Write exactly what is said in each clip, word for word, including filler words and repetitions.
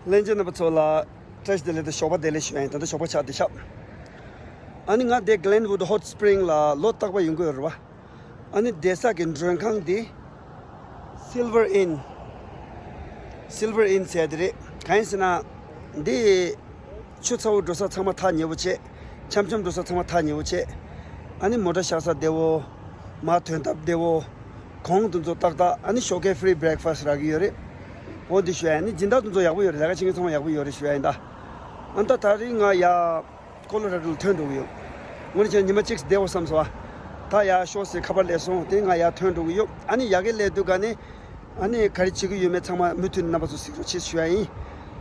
ལྷན་རྒྱས་རྣམ་པ་ཚོ་ལ་བཀྲ་ཤིས་བདེ་ལེགས་དང་ཞོགས་པ་བདེ་ལེགས་ཞུ་ཡ་ཡིན། ད་ལྟ་ཞོགས་པ་ཆགས་བསྡད་ཤག་ཨ་ནི་ང་འདི་Glenwood Hot Spring ལ་ལོ་རྟག་པར་ཡོང་གི་ཡོད་རེད་བ། ཨ་ནི་བསྡད་ས་གི་མགྲོན་ཁང་འདི་Silver Inn། Silver Inn ཟེར་དེ་རེད། གང་ཡིན་ཟེར་ན། འདི་ཆུ་ཚ་པོ་འགྲོ་ས་ཚང་མ་ཐག་ཉེ་པོ་བྱས། འཆམ་འཆམ་འགྲོ་ས་ཚང་མ་ཐག་ཉེ་པོ་བྱས། ཨ་ནི་མོ་ཊ་བཞག་ས་བདེ་པོ། མར་ཐོན་ཐབས་བདེ་པོ། གོང་དེ་ཚོ་ཏག་ཏག་ཨ་ནི་ཞོགས་ཀས་free breakfast རག་གི་ཡོད་རེད། འོ་འདི་ཞུ་ཡ་ཡིན། ཨ་ནི་སྦྱིན་བདག་དེ་ཚོ་ཡག་པོ་ཡོད་རེད། ལས་ཀ་བྱེད་མཁན་ཚང་མ་ཡག་པོ་ཡོད་རེད་ཞུ་ཡ་ཡིན་ད། ཨ་ནི་ད་ད་རིང་ང་ཡ། ཀོ་ལོ་ར་ཌོ་ལ་ཐོན་འགྲོ་གི་ཡོད། དངོས་གནས་བྱས་ན་ཉི་མ་གཅིག་བསྡད་འོ་བསམ་སོང་ཨ། ད་ཡར་ཤོག་ཟེར་ཁ་པར་སླེབས་སོང་། དེ་ང་ཡར་ཐོན་འགྲོ་གི་ཡོད། ཨ་ནི་ཡ་གི་སླེབས་དུས་ག་ནས། ཨ་ནི་ག་རེ་བྱེད་ཀྱི་ཡོད་མེད་ཚང་མ་མུ་མཐུད་ནས་རྣམ་པ་ཚོ་གཟིགས་རོགས་བྱེད་ཞུ་ཡ་ཡིན།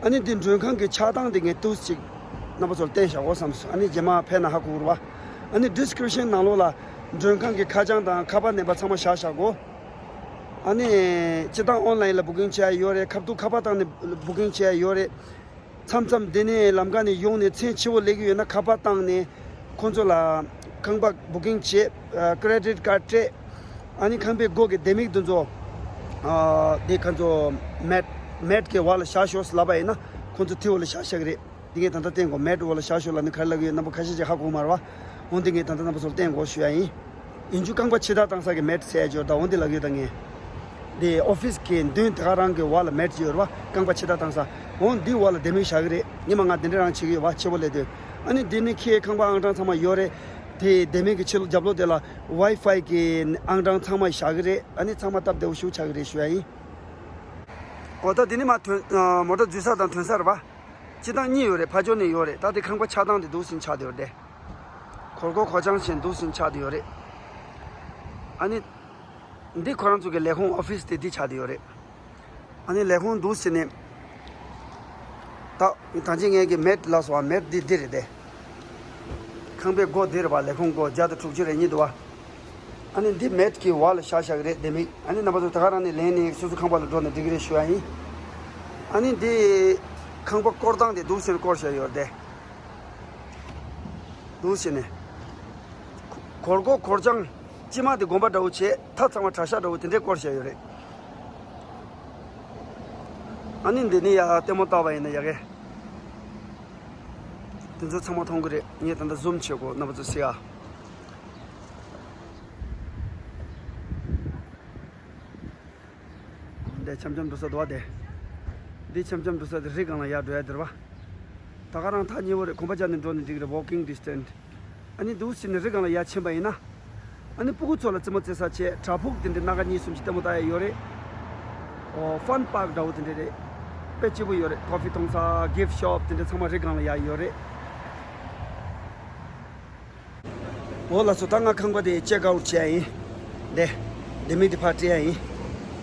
ཨ་ནི་འདི་མགྲོན་ཁང་གི་ཆགས་སྟངས་དེ་ངས་ཏོག་ཙམ་ཅིག་རྣམ་པ་ཚོར་བསྟན་བཞག་འོ་བསམ་སོང་། ཨ་ནི་རྗེས་མ་ཕེབས་ན་ཧ་གོ་གི་རེད་བ། ཨ་ནི་description ནང་ལོགས་ལ་མགྲོན་ཁང་གི་ཁ་བྱང་དང་ཁ་པར་ནམ་བར་ཚང་མ་བཞག་བཞག་གོ། ཨ་ནི་སྤྱིར་བཏང་online ལ་booking བྱེད་ཡ་ཡོད་རེད། ཁ་ཐུག་ཁ་པར་བཏང་ནས་booking བྱེད་ཡ་ཡོད་རེད། མཚམས་མཚམས་འདི་ནས་ལམ་ཁ་ནས་ཡོང་ནས་མཚན་ཆེ་བོ་སླེབས་ཀྱི་ཡོད་ན་ཁ་པར་བཏང་ནས་ཁོང་ཚོ་ལ་ཁང་པ་booking བྱེད། ཨ་credit card སྤྲད། ཨ་ནི་ཁང་པའི་སྒོ་གི་ལྡེ་མིག་དེ་ཚོ། ཨ་དེ་ཁོང་ཚོ་mat mat གི་འོག་ལ་བཞག་ཤོག་ལབ་པ་ཡིན་ན་ཁོང་ཚོ་དེ་འོག་ལ་བཞག་བཞག་གི་རེད། དེ་ངས་ད་ལྟ་བསྟན་གོ། mat འོག་ལ་བཞག་ཤོག་ལབ་ནས་ག་རེ་ལབ་ཀྱི་ཡོད་རྣམ་པ་ཁ་ཤས་ཅིག་ཧ་གོ་མ་རེད་བ། འོ་འདི་ངས་ད་ལྟ་རྣམ་པ་ཚོར་བསྟན་གོ་ཞུ་ཡ་ཡིན། ཡིན་རྒྱུ་རྐང་པ་ཕྱི་ཐག་བཏང་ས་གི་mat ཟེར་ཡ་ཅིག་ཡོད་རེད་ད། འོ་འདི་ལབ་ཀྱི་ཡོད་ད་ངས། དེ་office གི་མདུན་དེ་ག་རང་གི་འོག་ལ་mat ཅིག་ཡོད་རེད་བ། རྐང་པ་ཕྱི་ཐག་བཏང་ས། འོ་འདི་འོག་ལ་ལྡེ་མིག་བཞག་གི་རེད། ཉི་མ་ང་དེ་འདྲ་རང་བྱེད་ཀྱི་ཡོད་བ། ཆེ་བོ་སླེབས་དུས། ཨ་ནི་འདི་ནི་ཁྱེད་ཁང་པ་ཨང་གྲངས་ཚང་མ་ཡོད་རེད། དེ་ལྡེ་མིག་གི་ཕྱི་ལོགས་རྒྱབ་ལོགས་དེ་ལ་Wi-Fi གི་ཨང་གྲངས་ཚང་མ་བཞག་གི་རེད། ཨ་ནི་ཚང་མ་སྟབས་བདེ་པོ་ཞིག་ཆགས་ཀྱི་རེད་ཞུ་ཡ་ཡིན། འོ་ད་འདི་ནི་མར་ཐོན། ཨ་མོ་ཊ་འཛུལ་ས་དང་ཐོན་ས་རེད་བ། སྤྱིར་བཏང་གཉིས་ཡོད་རེད། ཕར་ཕྱོགས་ནས་ཡོད་རེད། ད་དེ་ཁང་པ་ཆགས་སྟངས་དེ་འདུག་སེ་ཆགས་བསྡད་ཡོད་རེད་དེ། གོར་གོར་གོར་ཆང་བྱས་འདུག་སེ་ཆགས་བསྡད་ཡོད་རེད། ཨ་ནི། འདི་ཁོ་རང་ཚོ་གི་ལས་ཁུངས་office དེ་འདི་ཆགས་བསྡད་ཡོད་རེད། ཨ་ནི་ལས་ཁུངས་འདུག་སེ་ནས། ད་ད་ཅི་ངས་ཀྱི་mat ལ་སོང་བ། mat འདི་འདི་རེད་དེ། ཁང་པའི་སྒོ་འདི་རེད་བ། ལས་ཁུངས་སྒོ་བརྒྱ་དང་དྲུག་ཅུ་རེ་གཉིས་འདུག་བ། ཨ་ནི་འདི་mat གི་འོག་ལ་བཞག་བཞག་གི་རེད་ལྡེ་མིག་ཨ་ནི་རྣམ་པ་ཚོ་ད་ག་རང་ནས་ལེན་ནས་སོ་སོ་ཁང་པ་ལ་འགྲོ་ནས་འགྲིག་གི་རེད་ཞུ་ཡ་ཡིན། ཨ་ནི་འདི་ཁང་པ་སྐོར་སྟངས་དེ་འདུག་སེ་སྐོར་བཞག་ཡོད་རེད་དེ། འདུག་སེ་ནས། གོར་གོར་གོར་ཆང་། སྤྱི་མ་དེ་དགོན་པ་འདྲ་བོ་བྱས། མཐའ་ཚང་མ་གྲྭ་ཤག་འདྲ་བོ་དེ་འདྲའི་སྐོར་བཞག་ཡོད་རེད། ཨ་ནི་འདི་ནས་ཡར་ལྟད་མོ་བལྟས་པ་ཡིན་ན་ཡག་གི། དེ་ཚོ་ཚང་མ་མཐོང་གི་རེད། ངས་ད་ལྟ་zoom བྱེད་དགོས། རྣམ་པ་ཚོ་གཟིགས་ཨ། འདི་འཆམ་འཆམ་འགྲོ་ས་འདུག་བ་དེ། འདི་འཆམ་འཆམ་འགྲོ་ས་དེ་རི་སྒང་ལ་ཡར་འགྲོ་ཡ་དེ་རེད་བ། ད་ག་རང་ཐག་ཉེ་བོ་རེད། གོམ་པ་རྒྱག་ནས་འགྲོ་ནས་འགྲིག་གི་རེད། walking distance། ཨ་ནི་འདུག་སེ་ནས་རི་སྒང་ལ་ཡར་ཕྱིན་པ་ཡིན་ན། ཨ་ནི་སྤུ་གུ་ཚོ་ལ་རྩེད་མོ་རྩེ་ས་བྱས། བྲག་ཕུག་དེ་འདྲའི་སྣ་ཁ་གཉིས་གསུམ་ཅིག་ལྟད་མོ་ལྟ་ཡ་ཡོད་རེད། ཨོ་fun park འདྲ་བོ་དེ་འདྲ་རེད། དཔེ་སྐྱིད་པོ་ཡོད་རེད། coffee འཐུང་ས། gift shop དེ་འདྲ་ཚང་མ་རི་སྒང་ལ་ཡར་ཡོད་རེད། འོ་ལགས་སོ། ད་ང་ཁང་པ་དེ་check out བྱེད་ཡ་ཡིན། དེ། ལྡེ་མིག་དེ་ཕར་སྤྲད་ཡ་ཡིན།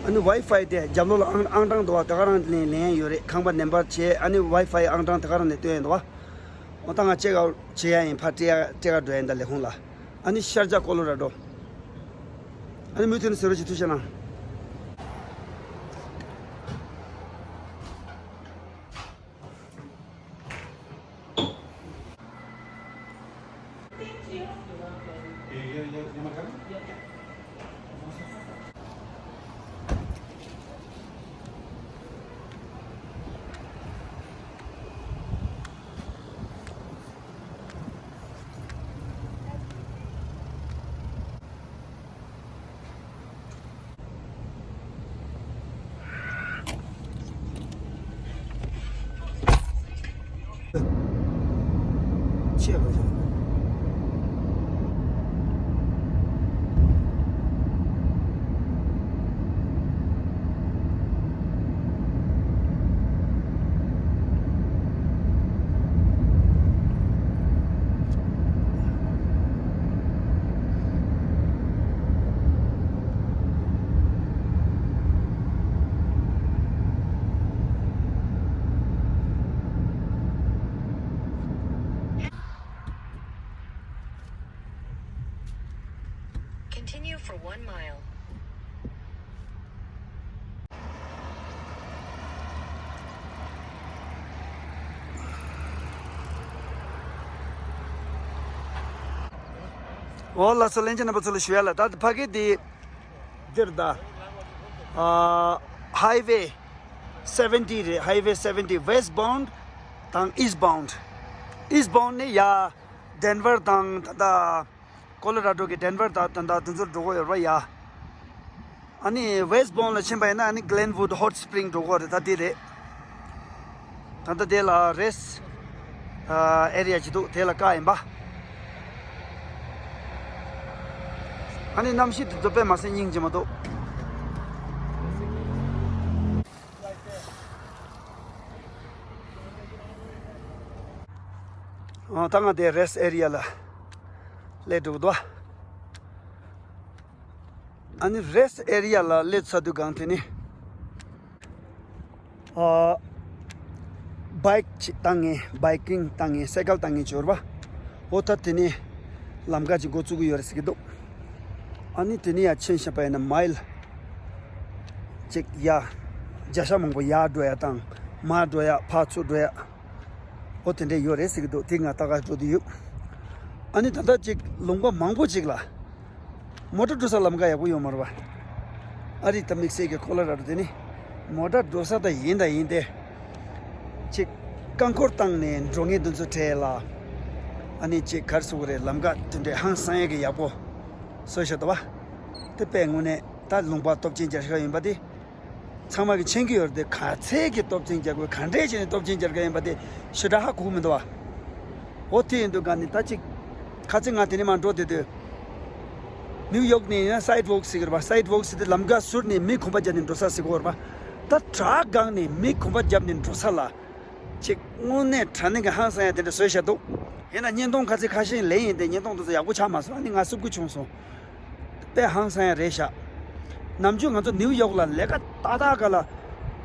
ཨ་ནི་Wi-Fi དེ་རྒྱབ་ལོགས་ལ་ཨང་ཨང་གྲངས་འདུག་བ། ད་ག་རང་ལེན་ལེན་ཡ་ཡོད་རེད། ཁང་པ་number བྱས། ཨ་ནི་Wi-Fi ཨང་གྲངས་ད་ག་རང་ནས་སྟོན་ཡ་འདུག་བ། འོ་ད་ང་check out བྱེད་ཡ་ཡིན། ཕར་སྤྲད་ཡ་སྤྲད་ག་འགྲོ་ཡ་ཡིན་ད་ལས་ཁུངས་ལ། ཨ་ནི་ཤར་རྒྱག་ཀོ་ལོ་ར་ཌོ། ཨ་ནི་མུ་མཐུད་ནས་གཟིགས་རོགས་བྱེད། ཐུགས་རྗེ་གནང་། Continue for one mile. འོ་ལགས་སོ། ལྷན་རྒྱས་རྣམ་པ་ཚོ་ལ་ཞུ་ཡ་ལ། ད་ཕ་གི་དེ་འདིར་ད། ཨ། highway། seventy རེད། Highway seventy west bound དང་east bound. East bound ནི་ཡ་Denver དང་ད་ལྟ་Colorado གི་Denver དང་ད་ལྟ་དེ་ཚོར་འགྲོ་གི་ཡོད་རེད་པ་ཡ། ཨ་ནི་west bound ལ་ཕྱིན་པ་ཡིན་ན་ཨ་ནི་Glenwood Hot Spring འགྲོ་གི་རེད། ད་དེ་རེད། ད་ལྟ་དེ་ལ་rest area ཅིག་འདུག་དེ་ལ་བཀག་ཡིན་པ། ཨ་ནི་གནམ་གཤིས་དེ་ཚོ་དཔེ་མ་སྲིད་སྙིང་རྗེ་མོ་འདུག་ཨ། ད་ང་དེ་rest area ལ་སླེབས་འགྲོ་གི་འདུག་ཨ་ནི་rest area ལ་སླེབས་ཚར་དུས་སྒང་དེ་ནི། ཨ། bike ཅིག་བཏང་ངེས། biking བཏང་ངེས། སའི་ཀལ་བཏང་ངེས་འབྱོར་བ། འོ་ད་དེ་ནས་ལམ་ཁ་ཅིག་འགོ་བཙུགས་ཀྱི་ཡོད་རེད་ཟེར་གྱི་འདུག་ཨ་ནི་དེ་ནས་ཡར་ཕྱིན་བཞག་པ་ཡིན་ན་mile ཅིག་ཡར་བརྒྱ་ཤ་མང་པོ་ཡར་འགྲོ་ཡ་དང་མར་འགྲོ་ཡ་ཕར་ཚུར་འགྲོ་ཡ། འོ་དེ་འདྲས་ཡོད་རེད་ཟེར་གྱི་འདུག་དེ་ང་ལྟ་ག་འགྲོ་དུས་ཡོད། ཨ་ནི་ད་ལྟ་ཅིག་ལུང་པ་མང་པོ་ཅིག་ལ། མོ་ཊ་འགྲོ་ས་ལམ་ཁ་ཡག་པོ་ཡོད་མ་རེད་པ། ཨ་རི་ད་དམིགས་བསལ་གྱི་ཁོ་ལོ་ར་ཌོ་དེ་ནི། མོ་ཊ་འགྲོ་ས་ད་ཡིན་ད་ཡིན་ཏེ། ཅིག་རྐང་འཁོར་བཏང་ནས་འགྲོ་མཁན་དེ་ཚོ་གྲས་ལ། ཨ་ནི་ཅིག་ག་རེ་ཟེར་དགོས་རེད། ལམ་ཁ་དེ་འདྲའི་ཧང་སང་ཡག་གི་ཡག་པོ་བཟོས་བཞག་འདུག་པ། དེ་དཔེ་དངོས་གནས་ད་ལུང་པ་སྟོབས་ཆེན་རྒྱལ་ཤོས་ཡིན་པ་དེ། ཚང་མ་གིས་མཁྱེན་གྱི་ཡོད་རེད་དེ། ག་ཚད་ཀྱི་སྟོབས་ཆེན་རྒྱག་དགོས། ག་འདྲས་བྱས་ནས་སྟོབས་ཆེན་རྒྱག་གི་ཡིན་པ་དེ་ཞེ་དྲག་ཧ་གོ་གི་མི་འདུག་བ། འོ་དེ་ཡིན་དུས་ག་ནས་ད་ཅིག་ཁ་ཚིག་ང་དེ་ནས་མར་འགྲོ་བསྡད་དུས། ནིའུ་ཡོག་ནས་ཡིན་ན་སའིཌ་ཝོག་ཟེར་གི་རེད་པ། སའིཌ་ཝོག་ཟེར་དུས་ལམ་ཁ་ཟུར་ནས་མི་གོམ་པ་བརྒྱབ་ནས་འགྲོ་ས་ཟེར་གོ་རེད་པ། ད་བྲག་སྒང་ནས་མི་གོམ་པ་བརྒྱབ་ནས་འགྲོ་ས་ལ། ཅིག་དངོས་གནས་དྲང་གནས་ཀྱི་ཧང་སང་ཡ་དེ་འདྲ་བཟོས་བཞག་འདུག་ཡིན་ན་བརྙན་ཐུང་ཁ་ཚིག་ཁ་ཤས་ལེན་ཡིན་ཏེ། བརྙན་ཐུང་དེ་ཚོ་ཡག་པོ་ཆགས་མ་སོང་། ཨ་ནི་ང་སེམས་སྐུ་བྱུང་སོང་། དཔེ་ཧང་སང་ཡ་རེད་ཤག་ནམ་རྒྱུན་ང་ཚོ་ནིའུ་ཡོག་ལ་ལས་ཀ་ཏག་ཏག་ག་ལ་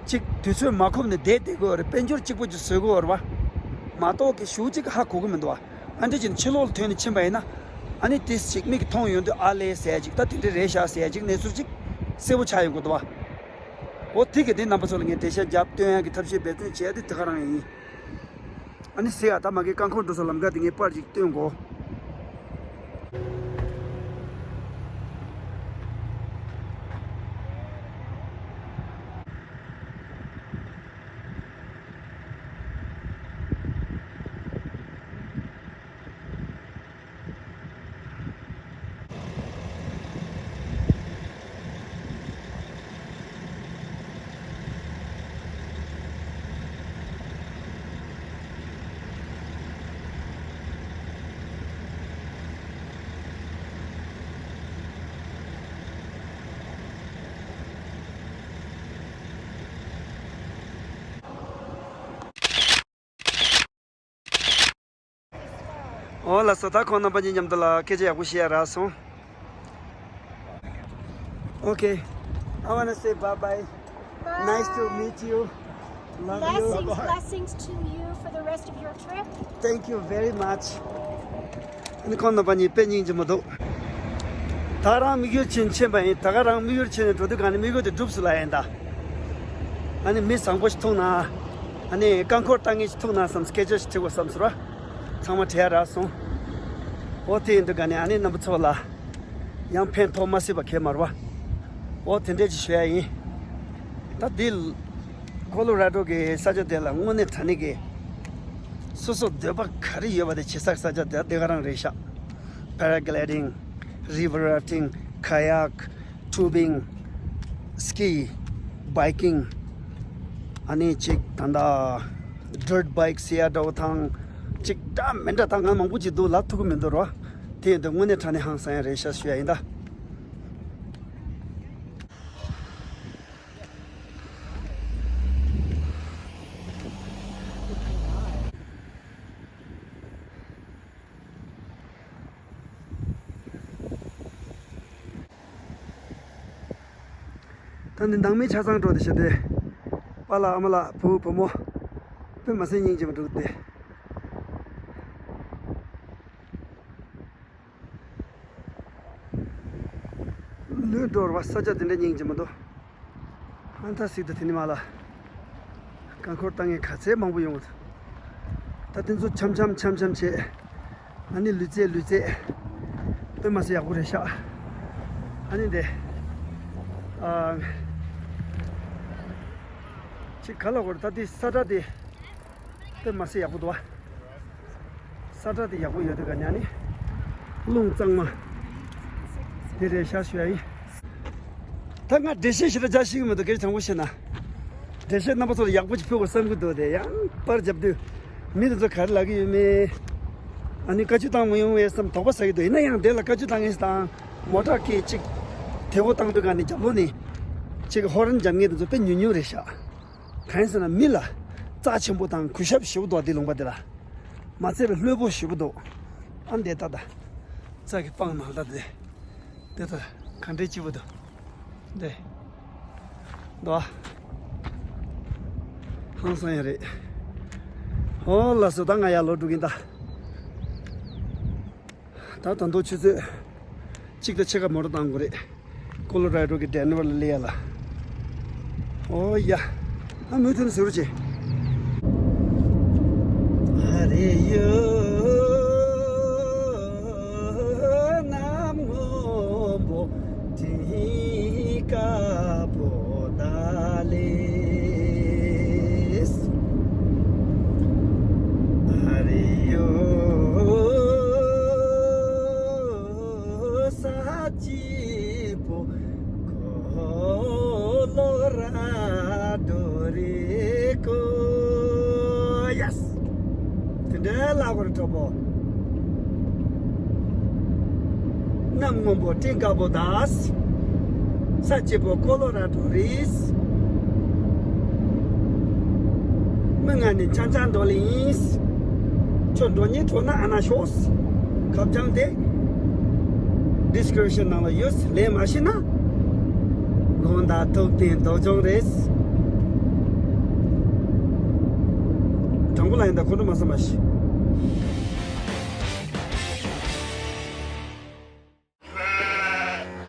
ཅིག་དུས་ཚོད་མ་ཁོམ་ནས་བསྡད་བསྡད་དགོས་རེད། དཔལ་འབྱོར་གཅིག་པོ་ཅིག་བཟོ་དགོས་རེད་པ། མ་གཏོགས་ཀྱི་ཞུ་གཅིག་ཧ་གོ་གི་མི་འདུག་བ། ཨ་འདྲ་ཅིག་ཕྱི་ལོགས་ལ་ཐོན་ནས་ཕྱིན་པ་ཡིན་ན། ཨ་ནི་དེ་ཅིག་མིག་གིས་མཐོང་ཡོང་དུས་ཨ་ལས་ཟེར་ཡ་ཅིག་ད་དེ་འདྲ་རེད་ཤག་ཟེར་ཡ་ཅིག་གནས་ཚུལ་ཅིག་གསལ་པོ་ཆགས་ཡོང་གི་འདུག་བ། འོ་དེ་གི་དེ་རྣམ་པ་ཚོ་ལ་ངས་འགྲེལ་བཤད་རྒྱབ་སྟོན་ཡ་གི་ཐབས་ཤེས་འབད་བརྩོན་བྱས་ཏེ་དེ་ག་རང་ཡིན། ཨ་ནི་ཟེར་ཡ་ད་མ་གི་རྐང་འཁོར་འགྲོ་ས་ལམ་ཁ་དེ་ངས་པར་ཅིག་སྟོན་གོ། འོ་ལགས་སོ། ད་ཁོང་རྣམ་པ་གཉིས་མཉམ་དུ་ལ་སྐད་ཆ་ཡག་པོ་བཤད་ཡ་རག་སོང་། Okay. I wanna say bye bye. Nice to meet you. Love you. Blessings, blessings to you for the rest of your trip. Thank you very much. ཨ་ནི་ཁོང་རྣམ་པ་གཉིས་དཔེ་སྙིང་རྗེ་མོ་འདུག་ད་རང་དམིགས་ཡུལ་ཕྱིན་ཕྱིན་པ་ཡིན། ད་ག་རང་དམིགས་ཡུལ་ཕྱིན་ནས་འགྲོ་དུས་གང་ནས་དམིགས་ཡུལ་དེ་འགྲུབ་སོང་ལབ་ཡིན་ད། ཨ་ནི་མི་བཟང་པོ་ཞིག་ཐུག་ན། ཨ་ནི་རྐང་འཁོར་བཏང་མཁན་ཞིག་ཐུག་ན་བསམ། སྐད་ཆ་ཞིག་དྲི་དགོས་བསམ་སོང་ར། ཚང་མ་དྲི་ཡ་རག་སོང་། འོ་དེ་ཡིན་དུས་ག་ནས་ཨ་ནི་རྣམ་པ་ཚོ་ལ་ཡང་ཕན་ཐོགས་མ་སྲིད་པ་གང་ཡང་མ་རེད་པ། འོ་དེ་འདྲས་ཅིག་ཞུ་ཡ་ཡིན། ད་འདི་ཀོ་ལོ་ར་ཌོ་གི་ས་ཆ་དེ་ལ་དངོས་གནས་དྲང་གནས་ཀྱི་སོ་སོ་འདོད་པ་ག་རེ་ཡོད་པ་དེ་བྱེད་ས་ས་ཆ་དེ་དེ་ག་རང་རེད་ཤག Paragliding, river rafting, kayak, tubing, ski, biking, ཨ་ནི་ཅིག་ད་ལྟ་dirt bike ཟེར་ཡ་འདྲ་བོ་དང་། ཅིག་འདྲ་མི་འདྲ་ད་ང་མང་པོ་ཅིག་འདུག་ལབ་ཐུབ་ཀྱི་མི་འདུག་རོ། དེ་ཡིན་དུས་དངོས་གནས་དྲང་གནས་ཧང་སང་ཡ་རེད་ཤག་ཞུ་ཡ་ཡིན་ད། ད་ནི་ནང་མི་ཆ་ཚང་འགྲོ་དེ་བྱས་ཏེ། པཱ་ལགས་ཨ་མ་ལགས་བུ་བུ་མོ། དཔེ་མ་སྲིད་སྙིང་རྗེ་མོ་འདུག་སྟེ། ལུས་འགྲོ་བ་ས་ཆ་དེ་འདྲ་སྙིང་རྗེ་མོ་འདུག་ཧན་ཐ་སིག་ཏུ་དེ་ནི་མ་ལ། རྐང་འཁོར་བཏང་མཁན་ག་ཚད་མང་པོ་ཡོང་གི་འདུག་ད་དེ་ཚོ་འཆམ་འཆམ་འཆམ་འཆམ་བྱས། ཨ་ནི་ལུས་རྩལ་ལུས་རྩལ། དཔེ་མ་སྲིད་ཡག་པོ་རེད་ཤག་ཨ་ནི་འདི། ཨ། ཅིག་ག་ལ་གོ་རེ། ད་དེ་ས་ཁྲ་དེ་དཔེ་མ་སྲིད་ཡག་པོ་འདུག་བ། ས་ཁྲ་དེ་ཡག་པོ་ཡོད་དུས་ག་ཉ་ནི་རླུང་གཙང་མ་དེ་རེད་ཤག་ཞུ་ཡ་ཡིན། ད་ང་འགྲེལ་བཤད་ཞེ་དྲག་རྒྱག་ཤེས་ཀྱི་མི་འདུག་སྐད་ཆ་དྲང་པོ་བཤད་ན། འགྲེལ་བཤད་རྣམ་པ་ཚོ་ལ་ཡག་པོ་ཅིག་ཕུལ་དགོས་བསམ་གྱི་འདུག་དེ་ཡང་པར་རྒྱབ་དུས་མི་དེ་ཚོ་ག་རེ་ལབ་ཀྱི་ཡོད་མེད། ཨ་ནི་བཀའ་བཀྱོན་བཏང་མི་ཡོང་བས་བསམ་དོགས་པ་ཟ་གི་འདུག་ཡིན་ན་ཡང་དེ་ལ་བཀའ་བཀྱོན་བཏང་མཁན་ཞིག་དང་མོ་ཊ་སྐད་ཅིག་དེ་བོ་བཏང་དུས་ག་ནི་རྒྱབ་ལོགས་ནས་ཅིག་ཧོ་རན་རྒྱབ་མཁན་དེ་ཚོ་དཔེ་ཉུང་ཉུང་རེད་ཤག་གང་ཡིན་ཟེར་ན་མི་ལ་རྩ་ཆེན་པོ་དང་གུས་ཞབས་ཞེ་པོ་འདུག་འདི་ལུང་པ་འདི་ལ། མ་ཚད་པའི་ལྷོད་པོ་ཞེ་པོ་འདུག་ཨ་འདི་ལྟ་ད། རྩ་གི་སྤང་ནང་ལྟ་འདི། འདི་ལྟ་ག་འདྲའི་སྐྱིད་པོ་འདུག་འདི། འདུག་ཨ། ཧང་སང་ཡ་རེད། ཨོ་ལགས་སོ། ད་ང་ཡར་ལོག་འགྲོ་གིན་ད། ད་ད་དུང་ཆུ་ཚོད་གཅིག་དང་ཕྱེད་ཀ་མོ་ཊ་བཏང་དགོས་རེད། ཀོ་ལོ་ར་ཌོ་གི་ཌེན་ཝར་ལ་སླེབས་ཡ་ལ། ཨོ་ཡ། ཨ་མུ་མཐུད་ནས་ཟེར་རོགས་བྱེད། ཨ་རེ་ཡོ། གནམ་སྔོན་པོ་སྤྲིན་དཀར་པོ་ད་ལེས། ཨ་རེ་ཡོ། ས་སྐྱིད་པོ་ཀོ་ལོ་ར་ཌོ་རེད་ཀོ། ཡེས། དེ་འདྲའི་ལ་གོར་གྲོགས་པོ། གནམ་སྔོན་པོ་སྤྲིན་དཀར་པོ་དང་། ས་སྐྱིད་པོ་ཀོ་ལོ་ར་ཌོ་རེད། མི་ང་ནི་ཆང་ཆང་འགྲོ་ལེ་ཡིན། ཁྱོད་འགྲོ་སྙིང་བྲོ་ན་ཨ་ན་ཤོག་ཁ་བྱང་དེ་ཌི་སི་ཀི་རིབ་ཤན་ནང་ལ་ཡོད། ལེན་མ་ཤེས་ན་དགོང་དག་ཐུག་སྟེ་འདོད་སྦྱོང་རེད། དྲང་པོ་ལ་ཡིན་ད་ཁོ་འགྲོ་མ་བསམ་པ་ཞིག